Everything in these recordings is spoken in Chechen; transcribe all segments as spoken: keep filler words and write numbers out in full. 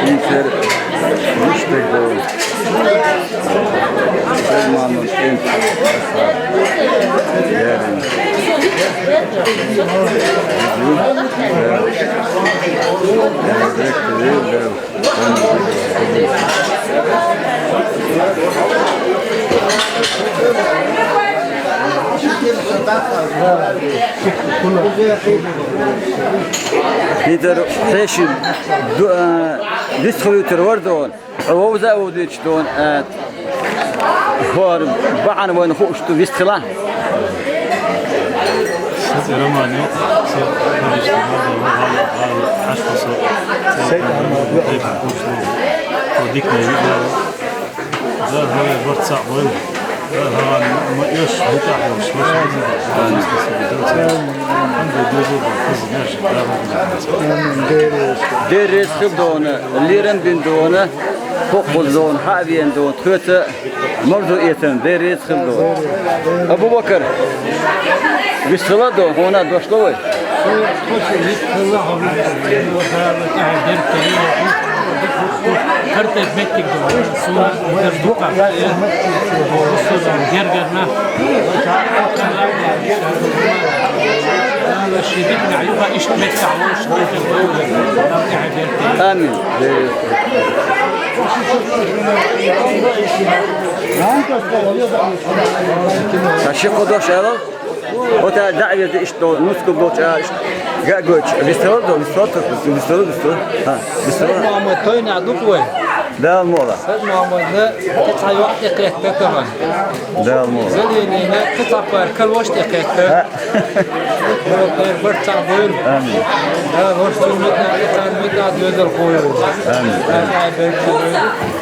Интер. Муштек дол. Саймонов, Энт. Ярин. Директор, Хитар хеши ду-, а, вистхилуйтар вар дон. Вовза а вовдуьйтуш дон, а, хор бахьана вайна хууш ду вистхила. Саца Роман ю, со, конечно, надо, надо, надо, аж посо. Саца Роман ю. Дикна ю. Да, гьавер барт цӀа вайл. Да, гьаван ма эш, мутахӀ ваш, ваш. Деррес хил дона, леран бин дона, хоххул дона, хьавен дона, тхоьца марзо эцан, деррес хил дона. Абу-Бакар, висала дона, хьона дошло вай? Амин. Ша ши кхо дош аьлал. Ота даъвир ди иштта нускал долчу а иштта гагойчу. Вистала до, вистала, вистала, вистала. Ха, вистала. Мама, тойна дуквай. Дал мола. Сад мама, да, кхин цхьа йоӀ тӀекхетта тахана. Дал мола. Залинина, кхин цхьа пар калваш тӀекхетта. Ха. Барт цхьа бойла. Амин. Да, ваш цу митна, и цар митна доьзал хойла. Амин. Амин.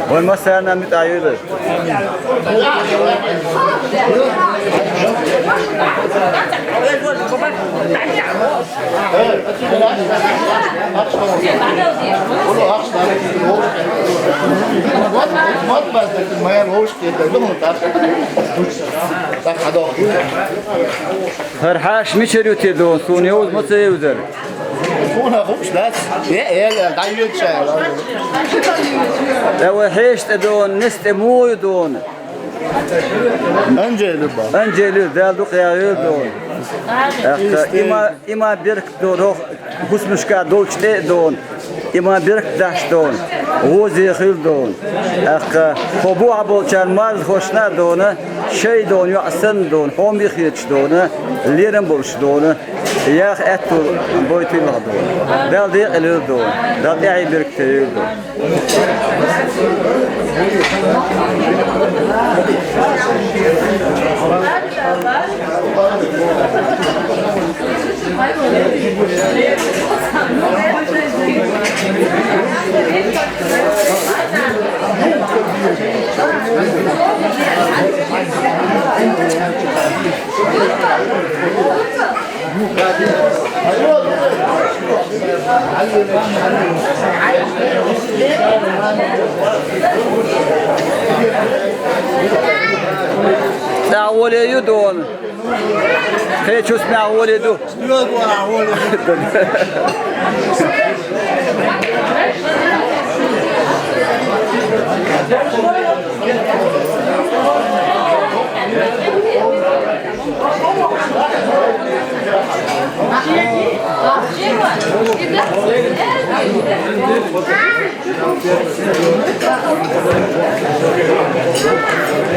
Вай масана митна йойла. ХӀара хьаша мичара ю те дон, суна йовза ма ца йовзара. Суна хууш дац. Э, э, э, дӀайоьду ша. Э, вай хьеша тӀе дон, нес тӀе муха ю дон? Анжела ба. Анжела, Дала дукха яхйойла дон. Аьлла, има, има беркат дон, хӀокху хӀусамашка долчу тӀе а дон. Има беркат даш дон. ГӀозе хила дон. Аьлла, хӀокху бухахь болчарна марзахошна а дон, шай дон, йоӀ санна дон, хьоме хеташ дон, лерам болуш дон. Яха аьтту бойтийла дон. Дала декъала йойла дон. Дала тӀаьхье беркате йойла дон. ТӀаьхьа воле ю дона. Кхечу смех воле ду.